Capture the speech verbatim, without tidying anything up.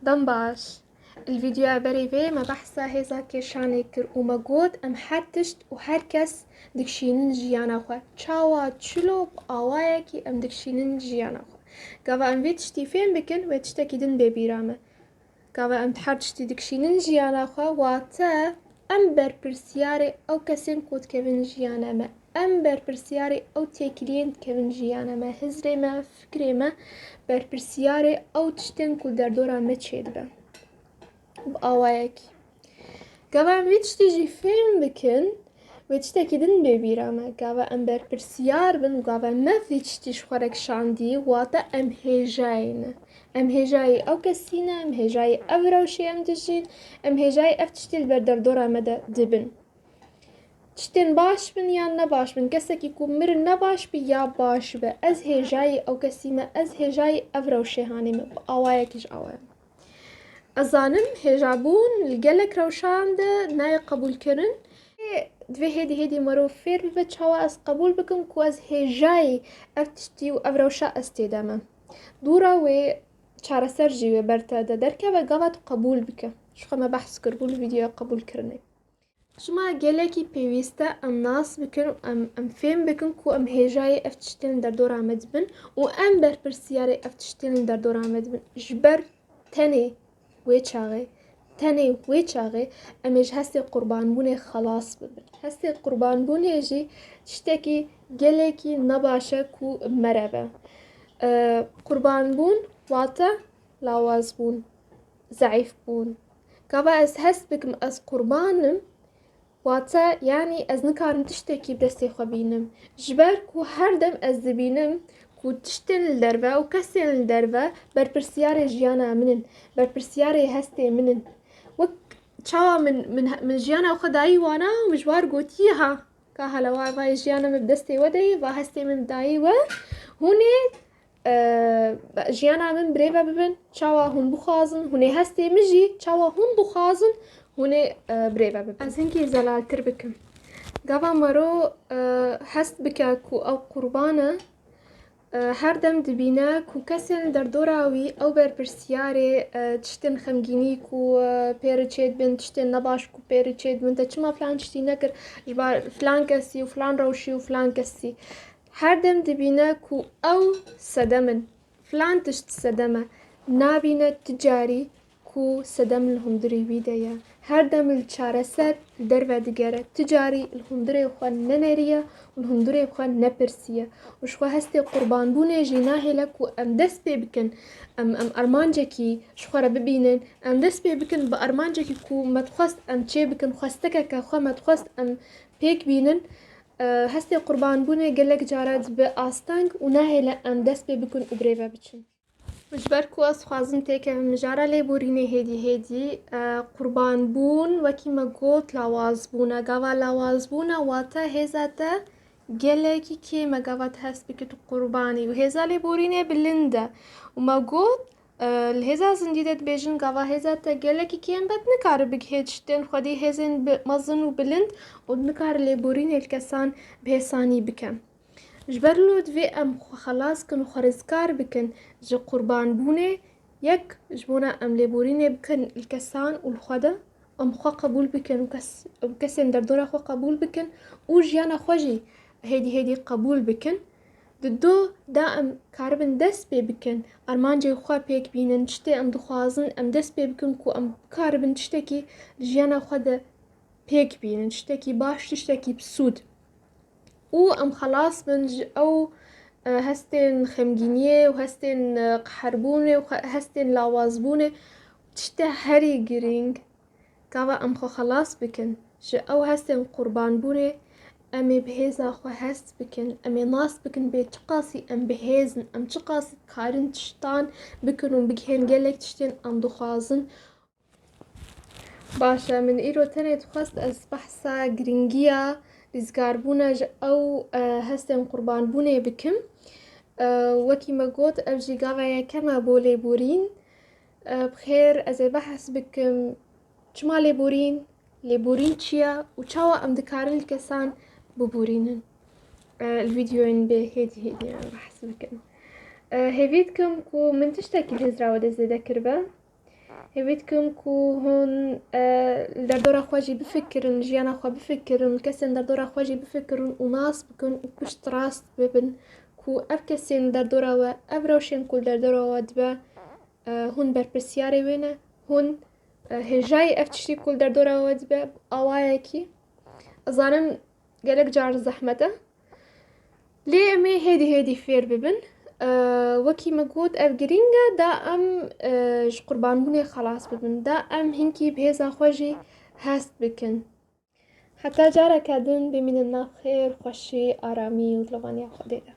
Dem baş. Li vîdeoya berê vê me behsa hêza kêşanê kir û me got em her tişt û her kes dikişînin jiyana xwe. Çawa çilo bi awayekî em dikişînin jiyana xwe. Gava em vê tiştî fêm bikin, wê tiştekî din bê bîra me. Gava em her tiştî dikişînin jiyana xwe, wate em berpirsiyarê ew kesên ku dikevin jiyana me. Em berpirsiyarê ew têkiliyên dikevin jiyana me. Hizrê me, fikrê me, berpirsiyarê ew tiştên ku derdora me çêdibe. Bi awayekî. Gava em vî tiştî jî fêm bikin, wê tiştekî din bê bîra me. Gava em berpirsiyar bin û gava me vî tiştî ji xwe re kişandî, wate em hêjayê ne. Em hêjayê ew kesî ne, em hêjayê ev rewşê em dijîn, em hêjayê ev tiştî li ber derdora me de dibin. Tiştên baş bin yan ne baş bin, kesekî ku mirin ne baş bi ya baş bi, ez hêjayê ew kesî me, ez hêjayê ev rewşê hanê me, bi awayekî ji awaya me. Ez zanim hêjabûn li gelek rewşan de nayê qebûlkirin. Divê hêdî hêdî mero fêr bibe çawa ez qebûl bikim ku ez hêjayê ev tiştî û ev rewşa ez tê de me. Dûra wê çareser jî wê ber te de derkeve, gava tu qebûl bike. Ji xwe me behs kiribû li vîdeoya qebûlkirinê. Jima gelekî pêwîst e em nas bikin û em, em fêm bikin ku em hêjayê ev tiştên li derdora me dibin û em berpirsiyarê ev tiştên li derdora me dibin. Ji ber tenê wê çaxê, tenê wê çaxê em ê ji hestê qurbanbûnê xelas bibin. Hestê qurbanbûnê jî tiştekî gelekî nebaş e ku mere be. Ee, qurbanbûn wate lawazbûn, zeîfbûn. Gava ez hest bikim ez qurban im, wate, yanî ez nikarim tiştekî bi destê xwe bînim. Ji ber ku her dem ez dibînim ku tiştên li derve û kesên li derve berpirsiyarê jiyana min in, berpirsiyarê hestê min in. Wek çawa min, min, min jiyana xwe dayî wana û min ji war gotiye ha, ka hala wa, va jiyana min bi destê we de ye, va hestê min dayî we, hûn ê e, jiyana min birêve bibin, çawa hûn bixwazin, hûn ê hestê min jî, çawa hûn dixwazin, hûn ê, e, birêve bibin. Ez hinkî zelaltir bikim. Gava mero, e, hest bike ku ew qurban e, e, her dem dibîne ku kesên derdora wî ew berpirsiyarê, e, tiştên xemgînî ku, e, pê re çêdibin, tiştên nebaş ku pê re çêdibin, te çima filan tiştî nekir, ji bar filan kesî û filan rewşî û filan kesî. Her dem dibîne ku ew sedem in. Filan tişt sedem e. Nabîne ti carî ku sedem li hundirê wî de ye. Her dem li çareser li derve digere. Ti carî li hundirê xwe neneriye û li hundirê xwe nepirsiye. Û ji xwe hestê qurbanbûnê jî nahêle ku em dest pê bikin. Em, em armancekî ji xwe re bibînin. Em dest pê bikin bi armancekî ku me dixwest em çê bikin. Xwestekeke xwe me dixwest em pêk bînin. E, hestê qurbanbûnê gelek cara dibe asteng û nahêle em dest pê bikin û birêve biçin. Ji ber ku ez dixwazim têkevim mijara lêborînê hêdî hêdî, e, qurbanbûn wekî me got lawazbûn e. Gava lawazbûn e wate hêza te gelekî kêm e gava tu hest bike tu qurbanî û hêza lêborînê bilind e. Û me got, e, li hêza zindî de dibêjin gava hêza te gelekî kêm be, tu nikare bigihê tiştên xwedî hêzên bi-, mezin û bilind û tu nikare lêborînê li kesan bi hêsanî bike. Ji ber lo divê em xwe xelas kin û xwe rizgar bikin ji qurbanbûnê, yek ji bona em lêborînê bikin li kesan û li xwe de, em xwe qebûl bikin û kes, û kesên derdora xwe qebûl bikin û jiyana xwe jî hêdî hêdî qebûl bikin. Di do da em karibin dest pê bikin, armancê xwe pêk bînin, tiştê em dixwazin, em dest pê bikin ku em bikaribin tiştekî li jiyana xwe de pêk bînin, tiştekî baş, tiştekî bi sûd. Û em xelas bin ji ew, e, hestên xemgîniyê û hestên, e, qeherbûnê û xe-, hestên lawazbûnê, tiştê herî girîng, gava em xwe xelas bikin ji ew hestên qurbanbûnê, em ê bi hêza xwe hest bikin, em ê nas bikin bê çiqasî em bi hêz in, em çiqasî karin tiştan bikin û bigihên gelek tiştên em dixwazin. Baş e, min îro tenê dixwest ez behsa girîngiya rizgarbûna ji ew, e, hestên qurbanbûnê bikim. E, wekî me got, ev jî gava yekem e bo lêborîn. E, bi xêr, ez ê behs bikim çima lêborîn, lêborîn çi ye û çawa em dikarin li kesan biborînin. E, li vîdeoyên bê hêdî hêdî em behs bikin. E, hêvî dikim ku min tiştekî li hizra we de zêde kiribe. Hêvî dikim ku hûn, e, li derdora xwe jî bifikirin, jiyana xwe bifikirin, li kesên derdora xwe jî bifikirin û nas bikin û piştrast bibin ku ev kesên li derdora we, ev rewşên ku li derdora we dibe, e, hûn berpirsiyarê wê ne, hûn, e, hêjayî ev tiştî ku li derdora we dibe awayekî. Ez zanim gelek car zehmet e. Lê em ê hêdî hêdî fêr bibin. E, wekî me got, ev girîng e, da em, e, ji qurbanbûnê xelas bibin, da em hinkî bi hêza xwe jî hest bikin. Heta careke din, bimînin nav xêr, xweşî, aramî û dilovaniya Xwedê de.